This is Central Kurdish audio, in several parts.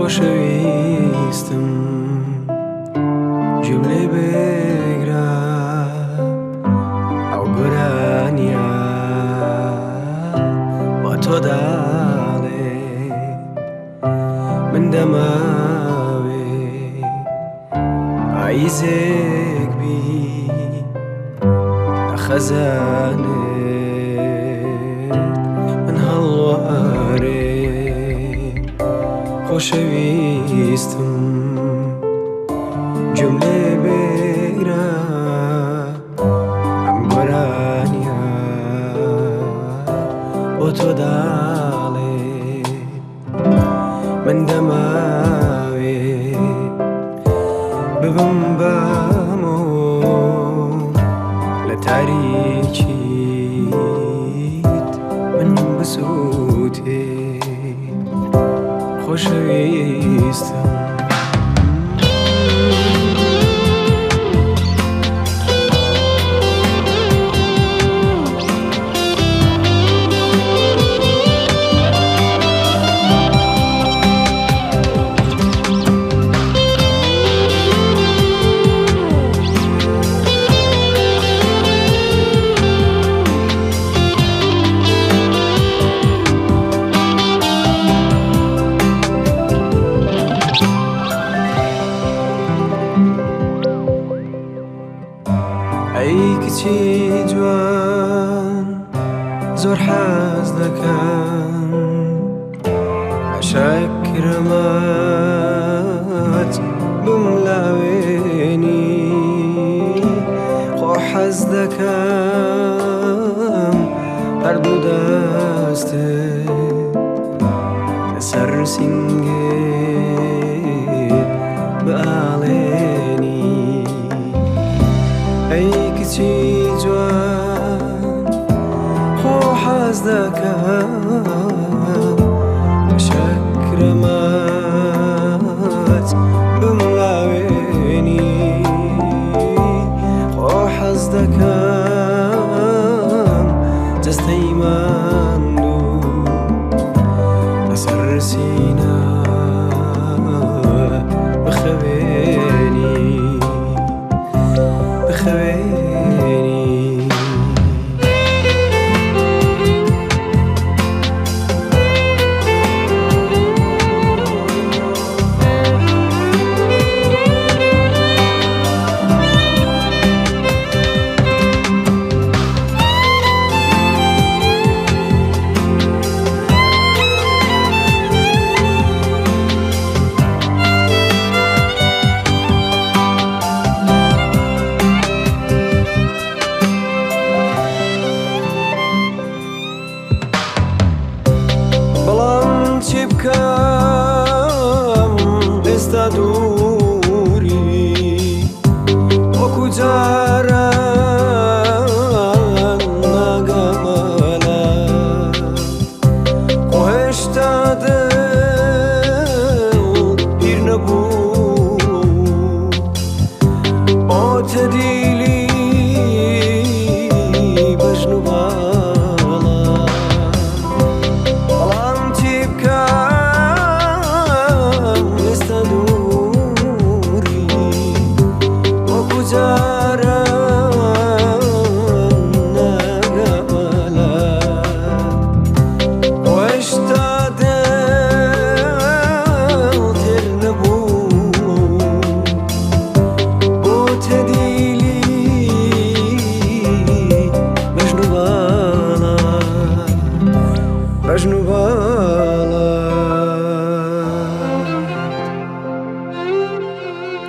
خۆشەویستم گوێم لێ بگرە ئەو گۆرانیە بۆ تۆ داڵێ من دەماوێ پاییزێک بی لە خەزانێت من هەڵوارێ خۆشەویستم گوێم لێ بگرە ئەم گۆرانیە بۆ تۆ داڵێ من دەماوێ ببم بەمۆ لە تاریکیت من بسووتێ خۆشەویستم. ئەی کچی جوان زۆر حەز دەکەم شەکرەمات بملاوێنی خۆ حەز دەکەم هەردوو دەستت لەسەر سینگێت بئاڵێنی ئەی کچی جوان خۆ حەز دەکەم شەکرەمات بملاوێنی خۆ حەز دەکەم جەستەی ماندوو لەسەر سینە بخەوێنی بخەوێنی. بەڵام چی بکەم ئێستا دووری وەکو جاران ناگەمەلات خۆ هێشتا دڵ پیر نەبوو بۆتە دیلی بەژن و باڵا بەڵام چی بکەم ئێستا دووری وەکو جاران ناگەمەلات خۆ هێشتا دڵ تێر نەبوو بۆتە دیلی بەژن و باڵا بەژن و باڵا.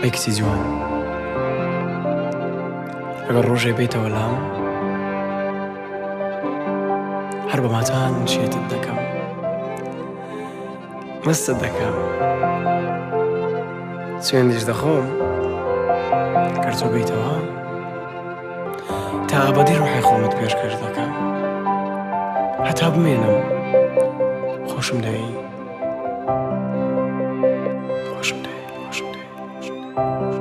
ئەی کچی جوان ئەگەر ڕۆژێ بێیتەوە لام هەر بە ماچان شێتت دەکەم مەستت دەکەم سوێندیش دەخۆم گەر تۆ بێیتەوە تا ئەبەدی ڕۆحی خۆمت پێشکەش دەکەم هەتا بمێنم خۆشم دەوێی خۆشم دەوێی خۆشم دەوێی خۆشم دەوێی.